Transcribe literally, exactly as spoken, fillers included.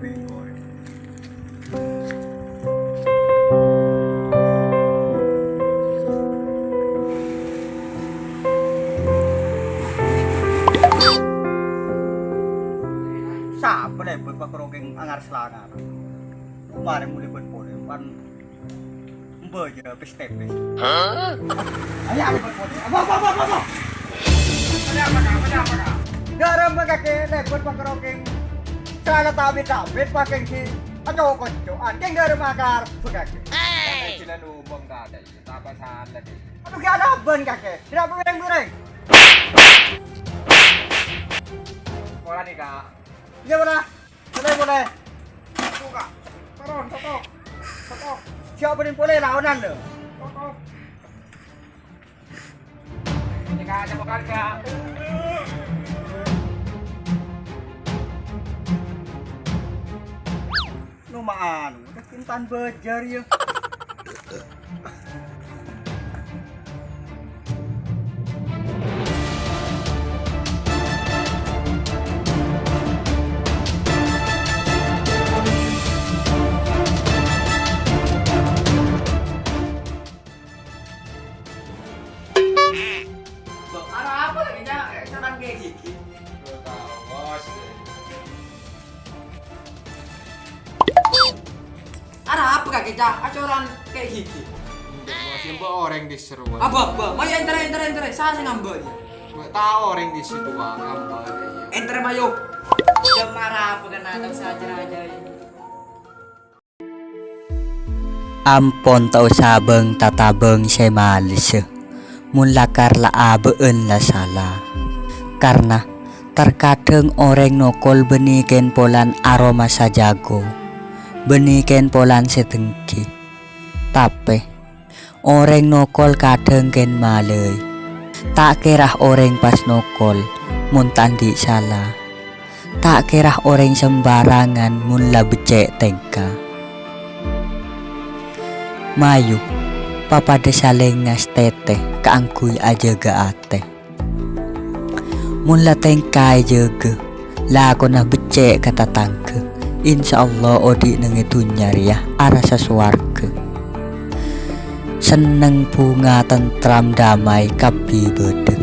Sapa lèbât pakarokèng angar-selangar? Marè molè bât polè, pan mbâjâ pès-tèpès. Hah? Ayo, ayo, bât polè. Apa, apa, apa, apa, apa? Ada apa, Kak? Ada apa, Kak? Dâremma kakè lèbât pakarokèng. Sala tabit-tabit pakèng si aco-koco'an. Kèng dâremma akar bâ kakè. Hei! Gila lubang, Kak. Ada apa salah, Kak? Aduh, ghi' ana abân kakè. Kenapa goreng-goreng? Pola nih, Kak. Iyâ, pola. Polè, polè. Tuh, Kak. Turun, tutup. Tutup. Siap, paling polè laonan, lho. Tutup. Ini, Kak, ada bukan, Kak? Lo ma'an, udah kintan bâjâr, yâ. Bâ, arapa lagi, Cak? Caran kayak gigi. Lo tahu, bos. Arapa kakè, Cak? Acoran kayak gigi. Enggak, bos. Yang bâ orèng diseru. Apa, apa? Mayo entar, entar, entar. Saya sing ngambek ya. Enggak tahu orèng di situ, Bang. Ngambek ya. Entar, mayo. Jam arapa kena tahu saja aja ini. Ampon ta' osa bâng-tatabâng sè malèssa, mon lakar la abâ'ân la sala. Karna tarkadhâng orèng nokol bânnè kèn polana aromasa jhâghâ, bânnè kèn polana sè dengghi. Tapè, orèng nokol kadhâng kèn malèi. Ta' kèra orèng pas nokol, mon ta' andi' sala. Ta' kèra orèng sembarangan mon la beccè' tèngka. Mayu, papadâ salèngnga satètè kaangghuy ajâgâ atè. Mon la tèngka èjâgâ, lakona beccè' ka tatangghâ, insyaallah odi' neng è dhunnya rèya arassa sowarghâ. Senneng, bhunga, tentram, damai, kabbhi bâdâ.